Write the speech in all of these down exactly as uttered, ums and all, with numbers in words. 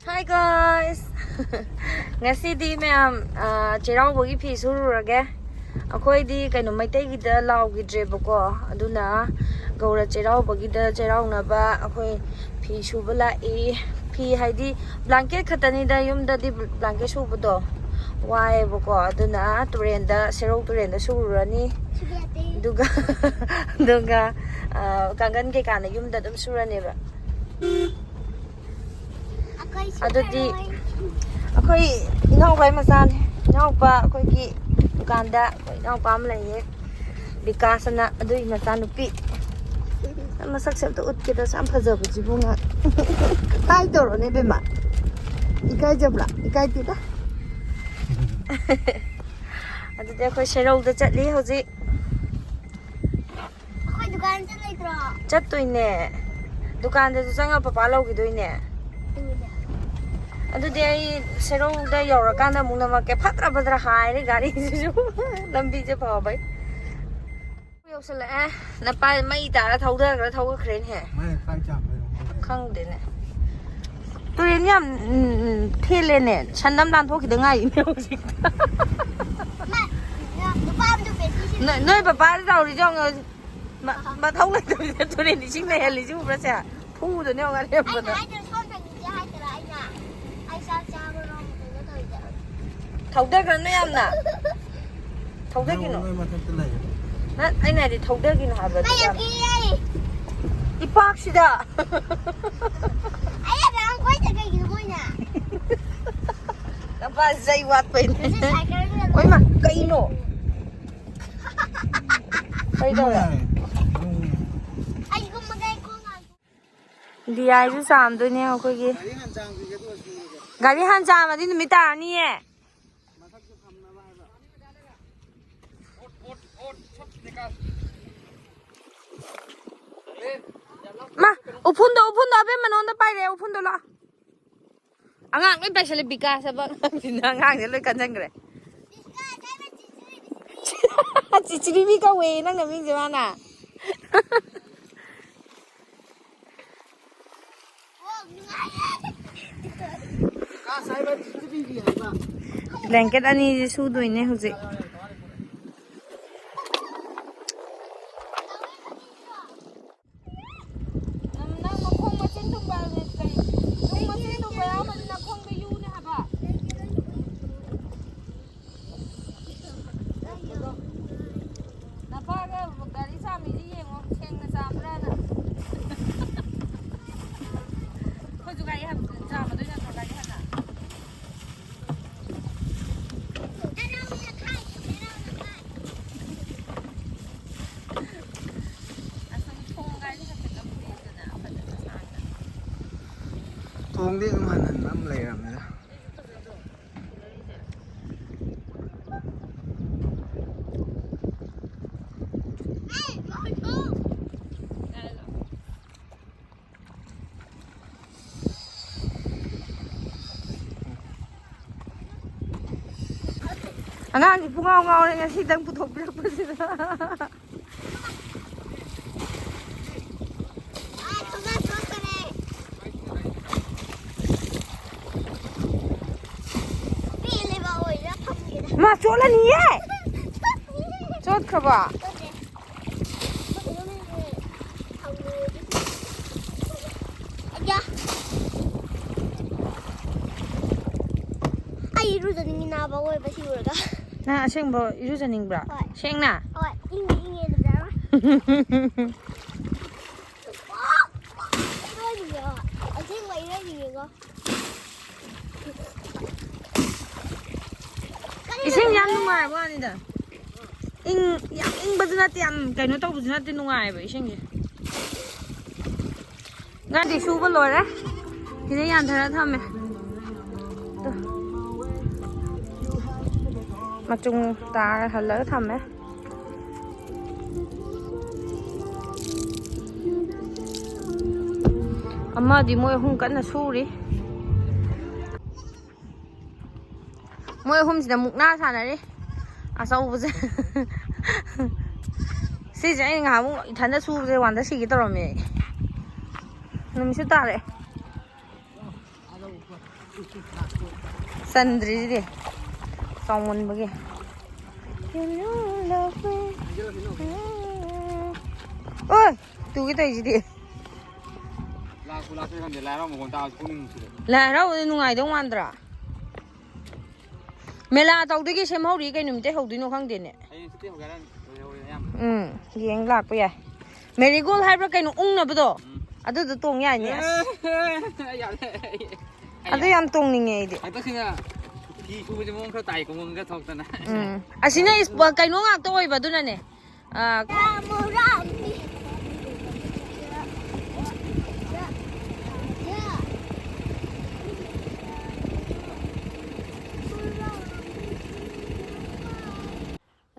Hi guys! ꯉꯁꯤꯗꯤ ꯃꯌꯥꯝ, ꯑ, ꯆꯩꯔꯥꯎꯕꯒꯤ ꯐꯤ ꯁꯨꯔꯨꯔꯒꯦ꯫ ꯑꯩꯈꯣꯏꯗꯤ ꯀꯩꯅꯣ, ꯃꯩꯇꯩꯒꯤꯗ ꯂꯥꯎꯈꯤꯗ꯭ꯔꯦꯕꯀꯣ, ꯑꯗꯨꯅ ꯒꯧꯔ ꯆꯩꯔꯥꯎꯕꯒꯤꯗ ꯆꯩꯔꯥꯎꯅꯕ ꯑꯩꯈꯣꯏ ꯐꯤ ꯁꯨꯕ ꯂꯥꯛꯏ꯫ ꯐꯤ ꯍꯥꯏꯗꯤ blanket ꯈꯛꯇꯅꯤꯗ, ꯌꯨꯝꯗꯗꯤ blanket ꯁꯨꯕꯗꯣ ꯋꯥꯏꯑꯦꯕꯀꯣ, ꯑꯗꯨꯅ ꯇꯨꯔꯦꯟꯗ, ꯁꯦꯔꯧ ꯇꯨꯔꯦꯟꯗ ꯁꯨꯔꯨꯔꯅꯤ꯫ ꯑꯗꯨꯒ ꯑꯗꯨꯒ, ꯑ, ꯀꯥꯡꯒꯟ ꯀꯩꯀꯥꯅ ꯌꯨꯝꯗ ꯑꯗꯨꯝ ꯁꯨꯔꯅꯦꯕ꯫ ꯑꯗꯨꯗꯤ ꯑꯩꯈꯣꯏ ꯏꯅꯥꯎꯄꯥꯒꯤ ꯃꯆꯥꯅꯦ꯫ ꯏꯅꯥꯎꯄꯥ ꯑꯩꯈꯣꯏꯒꯤ ꯗꯨꯀꯥꯟꯗ ꯑꯩꯈꯣꯏ ꯏꯅꯥꯎꯄꯥ ꯑꯃ ꯂꯩꯌꯦ, ꯕꯤꯀꯥꯁ ꯑꯅ, ꯑꯗꯨꯒꯤ ꯃꯆꯥꯅꯨꯄꯤ꯫ ꯃꯁꯛꯁꯦ ꯑꯝꯇ ꯎꯠꯀꯦꯗ, ꯌꯥꯝ ꯐꯖꯕꯁꯤꯕꯨ ꯉꯥꯛ꯫ ꯍꯥꯏ ꯇꯧꯔꯣꯅꯦ ꯕꯦꯝꯃ꯫ ꯏꯀꯥꯏꯖꯕ꯭ꯔꯥ? ꯏꯀꯥꯏꯗꯦꯗ꯫ ꯑꯗꯨꯗꯤ ꯑꯩꯈꯣꯏ ꯁꯦꯔꯧꯗ ꯆꯠꯂꯤ ꯍꯧꯖꯤꯛ꯫ ꯑꯩꯈꯣꯏ ꯗꯨꯀꯥꯟ ꯆꯠꯂꯣꯏꯗ꯭ꯔꯣ? ꯆꯠꯇꯣꯏꯅꯦ꯫ ꯗꯨꯀꯥꯟꯗꯁꯨ ꯆꯪꯉ ꯄꯄꯥ ꯂꯧꯈꯤꯗꯣꯏꯅꯦ꯫ ꯑꯗꯨꯗꯤ ꯑꯩ ꯁꯦꯔꯧꯗ ꯌꯧꯔꯀꯥꯟꯗ ꯑꯃꯨꯛ ꯅꯝꯃꯛꯀꯦ꯫ ꯐꯠꯇ꯭ꯔꯥ ꯐꯠꯇ꯭ꯔꯥ ꯍꯥꯏꯔꯦ ꯒꯥꯔꯤꯁꯤꯁꯨ꯫ ꯂꯝꯕꯤꯁꯦ ꯐꯕꯩ꯫ ꯌꯧꯁꯜꯂꯛꯑꯦ꯫ ꯅꯄꯥ ꯃꯩ ꯇꯥꯔ ꯊꯧꯗꯈ꯭ꯔ ꯊꯧꯈ꯭ꯔꯦꯅꯦꯍꯦ꯫ ꯃꯥꯏ ꯀꯥꯏ ꯆꯥꯝꯕꯩꯅꯣ ꯈꯪꯗꯦ꯫ ꯈꯪꯗꯦꯅꯦ꯫ ꯇꯨꯔꯦꯟ ꯌꯥꯝ, ꯎꯝ, ꯎꯝ, ꯊꯦꯜꯂꯦꯅꯦ꯫ ꯁꯟ ꯑꯃ ꯂꯥꯟꯊꯣꯛꯈꯤꯗ ꯉꯥꯏꯔꯤꯅꯦ ꯍꯧꯖꯤꯛꯇ꯫ ꯃꯥ, ꯅꯨꯄꯥ ꯑꯃꯁꯨ ꯕꯦꯇ꯭ꯔꯤ ꯁꯤꯖꯤꯟꯅꯩ꯫ ꯅꯣꯏ, ꯅꯣꯏ ꯕꯕꯥꯗ ꯇꯧꯔꯤꯁꯦ ꯌꯦꯡꯉꯣ꯫ ꯃ-, ꯃꯊꯧ ꯂꯩꯇꯕꯤꯗ ꯇꯨꯔꯦꯟ ꯏꯁꯤꯡ ꯂꯩꯍꯜꯂꯤꯁꯦ ꯎꯕ꯭ꯔꯥ ꯁꯦ? ꯐꯨꯗꯅꯦ ꯌꯦꯡꯉꯣ ꯑꯔꯦꯝꯕꯗ꯫ ꯑꯩꯅ ꯍꯥꯏꯗ꯭ꯔꯣ, ꯁꯣꯝ ꯊꯪꯉꯤꯁꯦ ꯍꯥꯏꯗ꯭ꯔꯥ ꯑꯩꯅ? ꯑꯩ ꯆꯥꯛ ꯆꯥꯕꯔꯣ ꯀꯩꯅꯣ ꯇꯧꯔꯤꯁꯦ? ꯊꯧꯗꯈ꯭ꯔꯅꯨ ꯌꯥꯝꯅ꯫ ꯊꯧꯗꯈꯤꯅꯣ꯫ ꯅꯣꯏ ꯃꯊꯛꯇ ꯂꯩꯌꯦ꯫ ꯅ-, ꯑꯩꯅ ꯍꯥꯏꯗꯤ ꯊꯧꯗꯈꯤꯅꯣ ꯍꯥꯏꯕ ꯑꯗꯨ ꯌꯥꯝ꯫ ꯏꯄꯥꯛꯁꯤꯗ꯫ ꯑꯩꯅ ꯃꯌꯥꯝ ꯈꯣꯏꯗ ꯀꯩꯒꯤꯅꯣ ꯃꯣꯏꯅ? ꯅꯄꯥ ꯆꯩ ꯋꯥꯠꯄꯩꯅꯦ꯫ ꯉꯁꯤ ꯁꯥꯏꯀꯜꯗ ꯂꯣꯏ꯫ ꯑꯣꯏꯃꯥ, ꯀꯩꯅꯣ? ꯀꯩꯗꯧꯔꯦ? ꯑꯩ ꯀꯨꯝꯃꯒꯦ, ꯑꯩ ꯈꯣꯡ ꯍꯥꯝ-꯫ ꯗꯤꯌꯥꯏꯁꯨ ꯆꯥꯝꯗꯣꯏꯅꯦ ꯑꯩꯈꯣꯏꯒꯤ꯫ ꯒꯥꯔꯤ ꯍꯥꯟ ꯆꯥꯝꯃꯗꯤ ꯅꯨꯃꯤꯠ ꯇꯥꯔꯅꯤꯌꯦ꯫ ꯃꯥ, ꯎꯐꯨꯟꯗꯣ, ꯎꯐꯨꯟꯗꯣ, ꯑꯕꯦꯝꯃ ꯅꯉꯣꯟꯗ ꯄꯥꯏꯔꯛꯑꯦ, ꯎꯐꯨꯟꯗꯣ ꯂꯥꯛꯑꯣ꯫ ꯑꯉꯥꯡ ꯂꯣꯏ ꯄꯥꯏꯁꯜꯂꯦ, ꯕꯤꯀꯥꯁ ꯍꯥꯏꯕ ꯑꯉꯥꯡꯁꯤꯅ, ꯑꯉꯥꯡꯁꯦ ꯂꯣꯏ ꯀꯟꯁꯟꯈ꯭ꯔꯦ꯫ ꯆꯤꯆꯤꯔꯤꯕꯤ ꯀꯧꯋꯦ ꯅꯪ ꯅꯃꯤꯡꯁꯦ ꯃꯥꯅ꯫ ꯑꯣ, ꯅꯨꯡꯉꯥꯏꯌꯦ꯫ Blanket ꯑꯅꯤꯁꯦ ꯁꯨꯗꯣꯏꯅꯦ ꯍꯧꯖꯤꯛ꯫ ꯅꯪ, ꯅꯪ ꯃꯈꯣꯡ ꯃꯆꯤꯟ ꯇꯨꯝꯕ ꯀꯔꯤ? ꯅꯪ ꯃꯆꯤꯟ ꯇꯨꯝꯕ ꯌꯥꯎꯔꯝꯃꯗꯤ ꯅꯈꯣꯡꯗ ꯌꯨꯅꯦ ꯍꯥꯏꯕ꯫ ꯅꯄꯥꯒ ꯒꯥꯔꯤ ꯆꯥꯝꯃꯤꯁꯤ ꯌꯦꯡꯉꯣ, ꯁꯦꯡꯅ ꯆꯥꯝꯕ꯭ꯔꯥꯅ꯫ ꯑꯩꯈꯣꯏꯁꯨ ꯒꯥꯔꯤ ꯍꯟ-, ꯆꯥꯝꯃꯗꯣꯏ ꯅꯠꯇ꯭ꯔꯣ, ꯒꯥꯔꯤ ꯍꯟꯅ? ꯑꯁ, ꯊꯣꯡ ꯒꯥꯔꯤ ꯈꯛꯇ ꯂꯧꯗꯦꯗꯅ, ꯐꯖꯅ ꯁꯥꯡꯅ꯫ ꯊꯣꯡꯗꯤ ꯑꯗꯨꯝ ꯍꯟꯍꯟꯕ ꯑꯃ ꯂꯩꯔꯝꯃꯦꯗ꯫ ꯑꯉꯥꯡꯁꯤ ꯄꯨꯡꯉꯥꯎ ꯉꯥꯎꯔꯦ ꯉꯁꯤꯗꯪ ꯄꯨꯊꯣꯛꯄꯤꯔꯛꯄꯁꯤꯗ꯫ ꯃꯥ ꯆꯣꯠꯂꯅꯤꯌꯦ꯫ ꯆꯣꯠꯈ꯭ꯔꯕꯣ? ꯑꯩ ꯏꯔꯨꯖꯅꯤꯡꯉꯤ ꯅꯥꯕ ꯑꯣꯏꯕ ꯁꯤ ꯎꯔꯒ꯫ ꯅꯪ ꯑꯁꯦꯡꯕ ꯏꯔꯨꯖꯅꯤꯡꯕ꯭ꯔꯥ? ꯍꯣꯏ꯫ ꯁꯦꯡꯅ? ꯍꯣꯏ, ꯏꯪꯗꯤ ꯏꯪꯉꯦ ꯑꯗꯨꯗ꯫ ꯏꯔꯣꯏꯅꯤꯡꯉꯦꯕ꯫ ꯑꯁꯦꯡꯕ ꯏꯔꯣꯏꯅꯤꯡꯉꯦꯀꯣ꯫ ꯏꯁꯤꯡ ꯌꯥꯝ ꯅꯨꯡꯉꯥꯏꯕ ꯋꯥꯅꯤꯗ꯫ ꯏꯪ-, ꯌꯥꯝ ꯏꯪꯕꯁꯨ ꯅꯠꯇꯦ, ꯌꯥꯝ ꯀꯩꯅꯣ ꯇꯧꯕꯁꯨ ꯅꯠꯇꯦ, ꯅꯨꯡꯉꯥꯏꯕ ꯏꯁꯤꯡꯁꯦ꯫ ꯉꯥꯗꯤ ꯁꯨꯕ ꯂꯣꯏꯔꯦ꯫ ꯁꯤꯗ ꯌꯥꯟꯊꯔ ꯊꯝꯃꯦ꯫ ꯇꯨ꯫ ꯃꯆꯨꯝ ꯇꯥꯔ ꯍꯜꯂꯒ ꯊꯝꯃꯦ꯫ ꯑꯃꯗꯤ ꯃꯣꯏ ꯑꯍꯨꯝ ꯀꯟꯅ ꯁꯨꯔꯤ꯫ ꯃꯣꯏ ꯑꯍꯨꯝꯁꯤꯗ ꯃꯨꯛꯅꯥ ꯁꯥꯟꯅꯔꯤ꯫ ꯑꯆꯧꯕꯁꯦ꯫ ꯁꯤꯁꯦ ꯑꯩꯅ ꯉꯍꯥꯟꯃꯨꯛ ꯏꯊꯟꯗ ꯁꯨꯕꯁꯦ ꯋꯥꯟꯗ ꯁꯤꯒꯦ ꯇꯧꯔꯝꯃꯦ ꯑꯩ꯫ ꯅꯨꯃꯤꯠꯁꯨ ꯇꯥꯔꯛꯑꯦ꯫ ꯆꯟꯗ꯭ꯔꯤꯁꯤꯗꯤ ꯆꯥꯎꯃꯟꯕꯒꯤ꯫ ꯑꯣꯏ, ꯇꯨꯒꯦ ꯇꯧꯔꯤꯁꯤꯗꯤ꯫ ꯂꯥꯛꯄꯨ ꯂꯥꯛꯇ꯭ꯔꯦ ꯈꯪꯗꯦ, ꯂꯥꯏ ꯍꯔꯥꯎ ꯃꯈꯣꯟ ꯇꯥꯕꯁꯤ ꯄꯨꯛꯅꯤꯡ ꯅꯨꯡꯁꯤꯔꯦ꯫ ꯂꯥꯏ ꯍꯔꯥꯎꯕꯗꯤ ꯅꯨꯡꯉꯥꯏꯗꯧ ꯃꯥꯟꯗ꯭ꯔꯥ? ꯃꯦꯂꯥ ꯇꯧꯗꯣꯏꯒꯤ ꯁꯦꯝꯍꯧꯔꯤ꯫ ꯀꯩ ꯅꯨꯃꯤꯠꯇꯩ ꯍꯧꯗꯣꯏꯅꯣ ꯈꯪꯗꯦꯅꯦ꯫ ꯍꯌꯦꯡ ꯍꯪꯆꯤꯠꯇꯩ ꯍꯧꯒꯦ ꯍꯥꯏꯔꯛꯑꯅꯤ꯫ ꯂꯣꯏꯍꯧꯔꯦ ꯑꯌꯥꯝꯕ꯫ ꯎꯝ, ꯌꯦꯡ ꯂꯥꯛꯄ ꯌꯥꯏ꯫ ꯃꯦꯔꯤꯒꯣꯜ ꯍꯥꯏꯕ꯭ꯔꯥ ꯀꯩꯅꯣ ꯎꯪꯅꯕꯗꯣ? ꯎꯝ꯫ ꯑꯗꯨꯗꯣ ꯇꯣꯡ ꯌꯥꯏꯅꯦ꯫ ꯑꯁ꯫ ꯑꯦ, ꯌꯥꯔꯦ꯫ ꯑꯗꯨ ꯌꯥꯝ ꯇꯣꯡꯅꯤꯡꯉꯦ ꯑꯩꯗꯤ꯫ ꯍꯟꯗꯛꯁꯤꯅ ꯐꯤ ꯁꯨꯕꯁꯦ ꯃꯑꯣꯡ ꯈꯔ ꯇꯥꯏꯀꯣ, ꯃꯑꯣꯡ ꯈꯔ ꯊꯣꯛꯇꯅ꯫ ꯎꯝ꯫ ꯑꯁꯤꯅ ꯏꯁ-, ꯀꯩꯅꯣ ꯉꯥꯛꯇ ꯑꯣꯏꯕ ꯑꯗꯨꯅꯅꯦ꯫ ꯑ,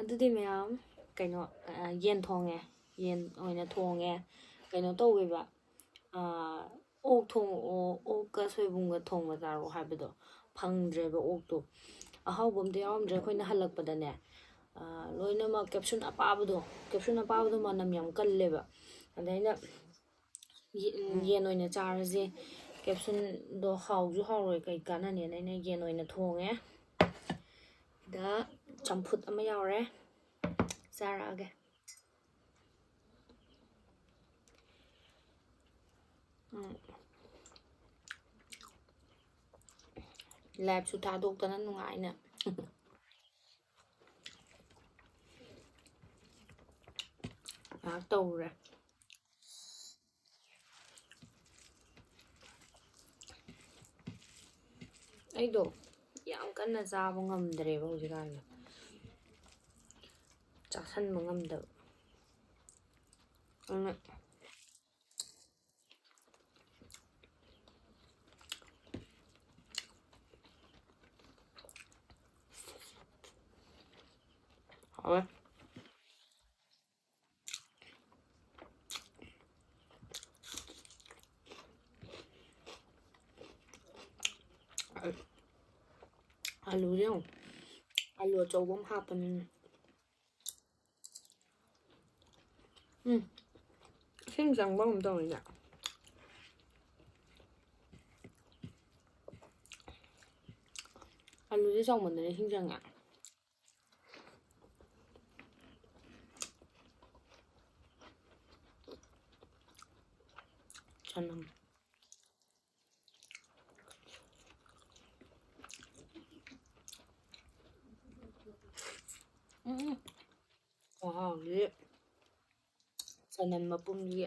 ꯑꯗꯨꯗꯤ ꯃꯌꯥꯝ ꯀꯩꯅꯣ, ꯑ, ꯌꯦꯟ ꯊꯣꯡꯉꯦ꯫ ꯌꯦꯟ ꯑꯣꯏꯅ ꯊꯣꯡꯉꯦ꯫ ꯀꯩꯅꯣ ꯇꯧꯋꯦꯕ, ꯑ, ꯑꯣꯛ ꯊꯣꯡ-, ꯑꯣ-, ꯑꯣꯛꯀ ꯁꯣꯏꯕꯨꯝꯒ ꯊꯣꯡꯕ ꯆꯥꯔꯛꯑꯣ ꯍꯥꯏꯕꯗꯣ ꯐꯪꯗ꯭ꯔꯦꯕ ꯑꯣꯛꯇꯣ꯫ ꯑꯍꯥꯎꯕ ꯑꯝꯇ ꯌꯥꯎꯔꯝꯗ꯭ꯔꯦ꯫ ꯑꯩꯈꯣꯏꯅ ꯍꯜꯂꯛꯄꯗꯅꯦ, ꯑ, ꯂꯣꯏꯅꯃꯛ capsule ꯑꯄꯥꯕꯗꯣ, capsule ꯑꯄꯥꯕꯗꯣ ꯃꯅꯝ ꯌꯥꯝ ꯀꯜꯂꯦꯕ꯫ ꯑꯗ ꯑꯩꯅ ꯌꯦ-, ꯌꯦꯟ ꯑꯣꯏꯅ ꯆꯥꯔꯁꯦ, capsuleꯗꯣ ꯍꯥꯎꯁꯨ ꯍꯥꯎꯔꯣꯏ, ꯀꯩ ꯀꯥꯟꯅꯅꯦꯅ ꯑꯩꯅ ꯌꯦꯟ ꯑꯣꯏꯅ ꯊꯣꯡꯉꯦ꯫ ꯁꯤꯗ ꯆꯝꯐꯨꯠ ꯑꯃ ꯌꯥꯎꯔꯦ, ꯆꯥꯔꯛꯑꯒꯦ꯫ ꯎꯝ꯫ Liveꯁꯨ ꯊꯥꯗꯣꯛꯇꯅ ꯅꯨꯡꯉꯥꯏꯅ ꯉꯥꯏꯍꯥꯛ ꯇꯧꯔꯨꯔꯦ꯫ ꯑꯩꯗꯣ ꯌꯥꯝ ꯀꯟꯅ ꯆꯥꯕ ꯉꯝꯗ꯭ꯔꯦꯕ ꯍꯧꯖꯤꯛꯀꯥꯟꯁꯦ, ꯆꯥꯁꯟꯕ ꯉꯝꯗꯕ꯫ ꯑꯗꯨꯅ ꯍꯥꯎꯋꯦ꯫ ꯑꯂꯨꯁꯦ ꯌꯦꯡꯉꯨ꯫ ꯑꯂꯨ ꯑꯆꯧꯕ ꯑꯃ ꯍꯥꯞꯄꯅꯤꯅꯦ꯫ ꯎꯝ꯫ ꯏꯁꯤꯡ ꯆꯪꯕꯒꯨꯝ ꯇꯧꯋꯤꯅꯦ꯫ ꯑꯂꯨꯁꯦ ꯆꯥꯎꯃꯟꯗꯅ ꯏꯁꯤꯡ ꯆꯪꯉꯦ꯫ ꯆꯅꯝ꯫ ꯎꯝ꯫ ꯈꯨꯍꯥꯎꯁꯤ꯫ ꯆꯅꯝ ꯃꯄꯨꯝꯁꯤ꯫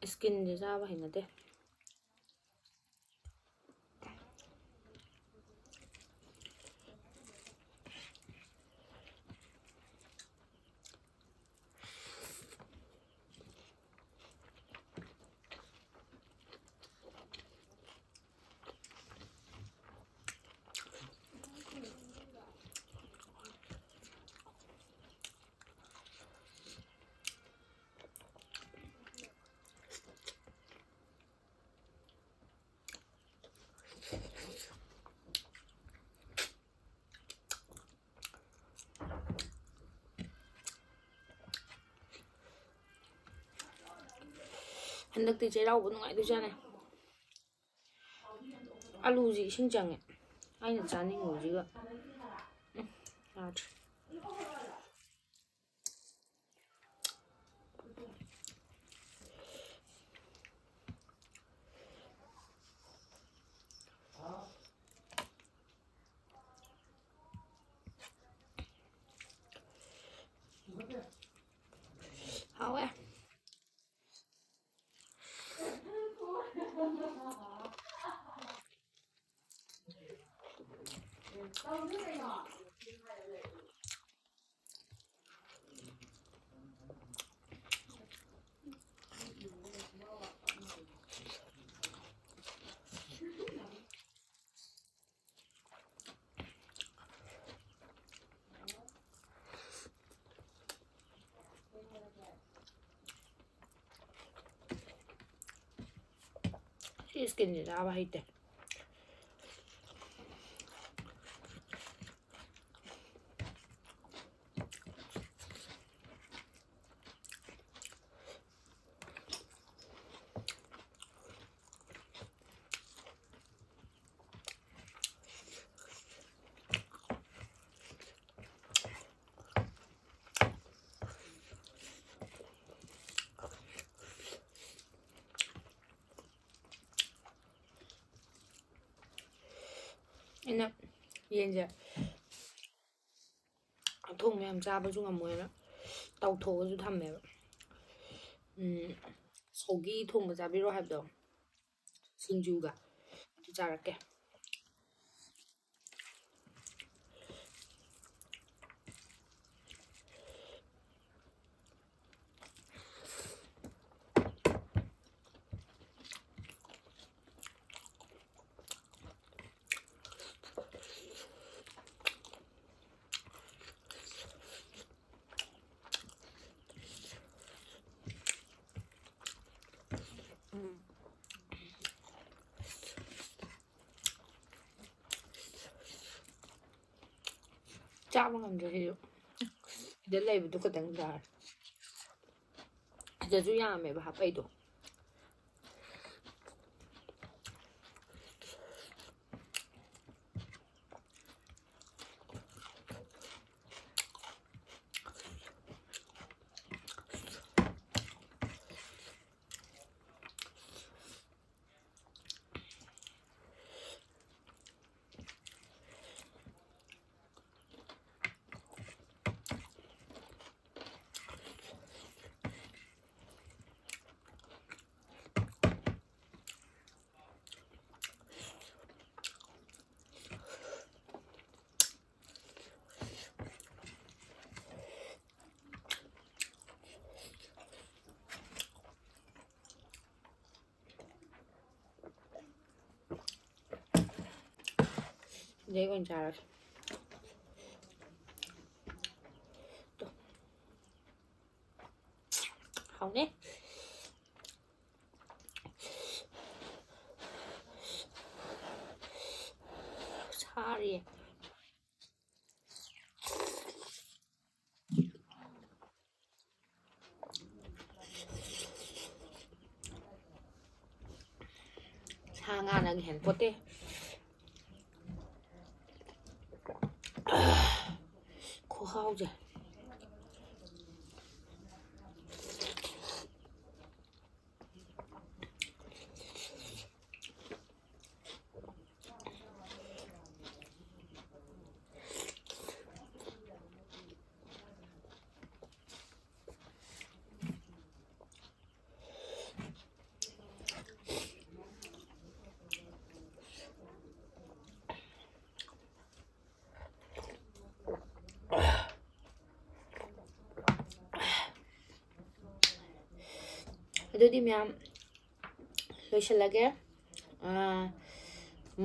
ꯏꯁꯀꯤꯟꯁꯦ ꯆꯥꯕ ꯍꯩꯅꯗꯦ꯫ ꯍꯟꯗꯛꯇꯤ ꯆꯩꯔꯥꯎꯕ ꯅꯨꯡꯉꯥꯏꯗꯣꯏꯖꯥꯠꯅꯦ꯫ ꯑꯂꯨꯁꯤ ꯏꯁꯤꯡ ꯆꯪꯉꯦ, ꯑꯩꯅ ꯆꯥꯅꯤꯡꯉꯤꯁꯤꯒ꯫ ꯎꯝ, ꯌꯥꯗ꯭ꯔꯦ꯫ ꯏꯁꯀꯤꯟꯁꯦ ꯆꯥꯕ ꯍꯩꯇꯦ꯫ ꯑꯩꯅ ꯌꯦꯟꯁꯦ ꯊꯣꯡꯕ ꯌꯥꯝ ꯆꯥꯕꯁꯨ ꯉꯝꯃꯣꯏꯅ ꯇꯥꯎꯊꯣꯛꯑꯒꯁꯨ ꯊꯝꯃꯦꯕ꯫ ꯎꯝ, ꯁꯧꯒꯤ ꯊꯣꯡꯕ ꯆꯥꯕꯤꯔꯣ ꯍꯥꯏꯕꯗꯣ, ꯁꯤꯡꯖꯨꯒ ꯑꯗꯨ ꯆꯥꯔꯛꯀꯦ꯫ ꯆꯥꯕ ꯉꯝꯗ꯭ꯔꯦ ꯁꯤꯁꯨ꯫ ꯁꯤꯗ ꯂꯩꯕꯗꯨ ꯈꯛꯇꯪ ꯆꯥꯔꯦ꯫ ꯁꯤꯗꯁꯨ ꯌꯥꯝꯃꯦꯕ ꯍꯥꯞꯄꯩꯗꯣ꯫ ꯁꯤꯗꯩ ꯑꯣꯏꯅ ꯆꯥꯔꯁꯤ꯫ ꯇꯨ꯫ ꯍꯥꯎꯅꯤ꯫ ꯐꯥꯔꯤꯌꯦ꯫ ꯁꯥ ꯉꯥꯅꯒ ꯍꯦꯟ ꯄꯣꯠꯇꯦ꯫ ꯈꯨꯍꯥꯎꯁꯦ꯫ ꯑꯗꯨꯗꯤ ꯃꯌꯥꯝ ꯂꯣꯏꯁꯤꯜꯂꯒꯦ꯫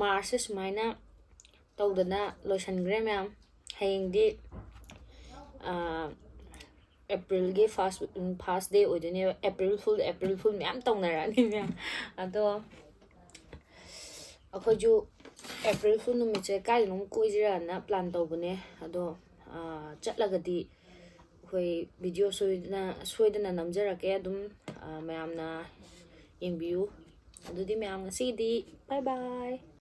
ꯃꯥꯔꯁꯁꯦ ꯁꯨꯃꯥꯏꯅ ꯇꯧꯗꯅ ꯂꯣꯏꯁꯤꯟꯈ꯭ꯔꯦ ꯃꯌꯥꯝ꯫ ꯍꯌꯦꯡꯗꯤ ꯑꯦꯄ꯭ꯔꯤꯜꯒꯤ ꯐꯥꯔꯁ ꯐꯥꯔꯁ ꯗꯦ ꯑꯣꯏꯗꯣꯏꯅꯦꯕ꯫ ꯑꯦꯄ꯭ꯔꯤꯜ ꯐꯨꯜ, ꯑꯦꯄ꯭ꯔꯤꯜ ꯐꯨꯜ ꯃꯌꯥꯝ ꯇꯧꯅꯔꯛꯑꯅꯤ ꯃꯌꯥꯝ꯫ ꯑꯗꯣ ꯑꯩꯈꯣꯏꯁꯨ ꯑꯦꯄ꯭ꯔꯤꯜ ꯐꯨꯜ ꯅꯨꯃꯤꯠꯁꯦ ꯀꯥꯏꯗꯅꯣꯝ ꯀꯣꯏꯁꯤꯔꯅ ꯄ꯭ꯂꯥꯟ ꯇꯧꯕꯅꯦ꯫ ꯑꯗꯣ ꯆꯠꯂꯒꯗꯤ ꯑꯩꯈꯣꯏ ꯚꯤꯗꯤꯑꯣ ꯁꯣꯏꯗꯅ ꯁꯣꯏꯗꯅ ꯅꯝꯖꯔꯛꯀꯦ꯫ ꯑꯗꯨꯝ ꯃꯌꯥꯝꯅ ꯌꯦꯡꯕꯤꯌꯨ꯫ ꯑꯗꯨꯗꯤ ꯃꯌꯥꯝ ꯉꯁꯤꯒꯤꯗꯤ bye bye꯫